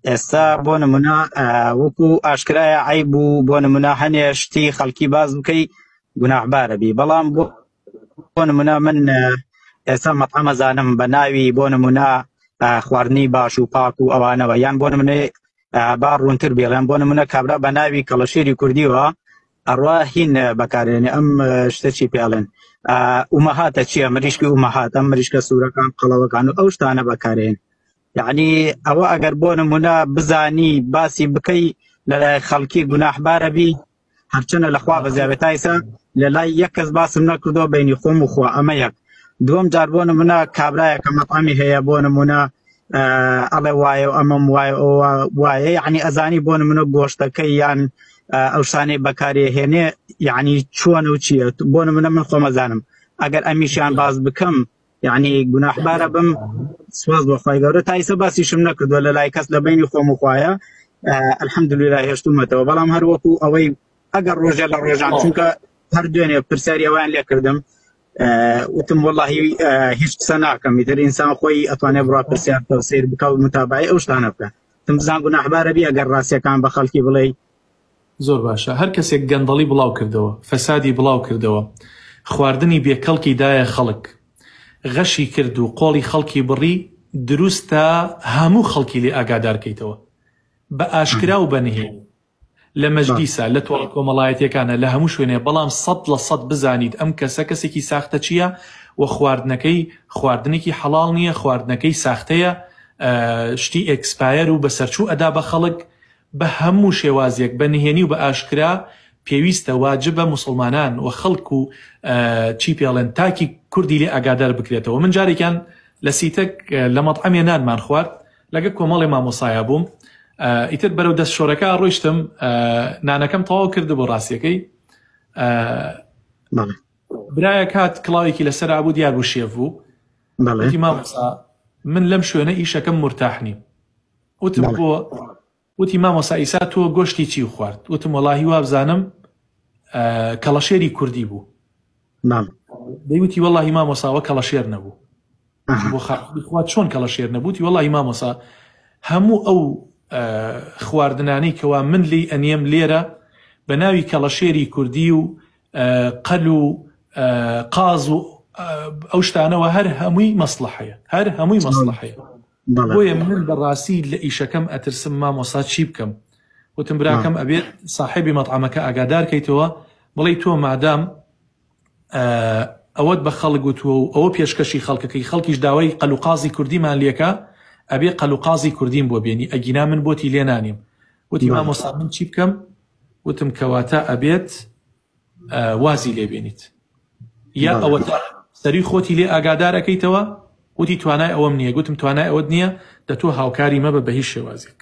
ئێستا بۆ نمونە وەکو ئاشکرایە عیب و بۆ نمونە هەنێ شتی خەڵکی باز بکەی گوناحبارە بی بەڵام بۆ بۆ نمونە من ئێستا مەطعەمە زانم بە ناوی بۆ نمونە خواردنی باش و پاک و ئەوانەوە یان بۆ نمونە با ڕوونتر بێڵێن بۆ نمونە کابرا بە ناوی کەڵەشێری کوردیوە ئەڕوا هین بەکارێنێ ئەم شتە چی پێڵێن ئومەهاتە چییە مریشکی ئومەهات ئەم مریشکە سوورەکان قەڵەوەکان و ئەو شتانە بەکارێن یعنی ئەوە ئەگەر بۆ نمونە بزانی باسی بکەی لەلای خەڵکی گوناحبارە بی هەرچەنە لەخوا بەزیابێت تا ئیسا لە لای یەک کەس باسم نەکردەوە بینی خۆم و خوا ئەمە یەک دووەم جار بۆ نمونە کابرایەکە مەطعەمی هەیە بۆ نمونە ئەڵێ وایە و ئەمەم وایە ئەوە وایە یعنی ئەزانی بۆ نمونە گۆشتەکەی یان ئەو شتانەی بەکارێ هێنێ یعنی چۆن و چییە بۆ نمونە من خۆمەزانم ئەگەر ئەمیشیان باس بکەم یعنی گوناحبارە بم سواز بۆ خوای گەورە تا ئیسە باسیشم نەکردووە لە لای کەس لە بینی خۆم و خوایە الحمدلله هێشتومەتەوە بەڵام هەر وەکو ئەوەی ئەگەر ڕۆژێ لە ڕۆژان چونکە هەر دوێنێ پرسیاری ئەویان لێکردم وتم واللهی هیچ قسە ناکەم ئیتر ئینسان خۆی ئەتوانێ بڕا پرسیار بکە و سیر بکە و متابعی ئەو شتانە بکە تم بزان گوناحبارە بی ئەگەر ڕاستیەکان بە خەڵکی بڵێ زۆر باشە هەر کەسێک گەندەڵی بڵاو کردەوە فەسادی بڵاو کردەوە خواردنی بێ کەڵکی دایە خەڵک غەشی کرد و قۆڵی خەڵکی بڕی دروستە هەموو خەڵکی لێ ئاگادار کەیتەوە بە ئاشکرا و بە نهێنی لە مەجلیسا لە تۆڕە کۆمەڵایەتیەکانە لە هەموو شوێنێ بەڵام 100% بزانیت ئەم کەسە کەسێکی ساختەچیە و خواردنەکەی خواردنێکی حەڵاڵ نییە خواردنەکەی ساختەیە شتی expire و بەسەرچوو ئەدا بە خەڵک بە هەموو شێوازێک بە نهێنی و بە ئاشکرا پێویستە واجبە موسڵمانان و خەڵک و چی پێڵێن تاکی کوردی لێ ئاگادار بکرێتەوە من جارێکیان لە سیتەک لە مەطعەمێ نانمان خوارد لەگە کۆمەڵێ مامۆسایا بووم ئیتر بەرەو دەست شۆرەکە ڕۆیشتم نانەکەم تەواو کردبوو ڕاستیەکەی برایەک هات کڵاوێکی لەسەر بوو دیار بوو شێف بوو وتی مامۆسا من لەم شوێنە ئیشەکەم مورتاح نیم وتم بۆ وتی مامۆسا ئیسا تۆ گۆشتی چی خوارد وتم وەڵاهی وابزانم کەڵەشێری کوردی بوو دەیوتی وەڵاهی مامۆساوە کەڵەشێر نەبوو بۆ خوا چۆن کەڵەشێر نەبووتی وەڵاهی مامۆسا هەموو ئەو خواردنانەی کەوا من لی ئەنیەم لێرە بە ناوی کەڵەشێری کوردی و قەل و قاز و ئەو شتانەوە هەر هەمووی مەسلحەیە هەر هەمووی مەسلحەیە بۆیە من بەڕاستی لە ئیشەکەم ئەترسم مامۆسا چی بکەم وتم براکەم ئەبێت ساحێبی مەطعەمەکە ئاگادار کەیتەوە بڵێ تۆ مادام ئەوەت بە خەڵک وتووە و ئەوە پێشکەشی خەڵکەکەی خەڵکیش داوای قەلوقازی کوردیمان لێکە ئەبێ قەلوقازی کوردیم بۆ بێنی ئەگینا من بۆتی لێ نانیم وتی مامۆسا من چی بکەم وتم کەواتە ئەبێت وازی لێ بێنیت یا ئەوەتا سەری خۆتی لێ ئاگادار ئەکەیتەوە وتی توانای ئەوەم نییە گوتم توانای ئەوەت نییە دە تۆ هاوکاری مەبە بە هیچ شێوازێک.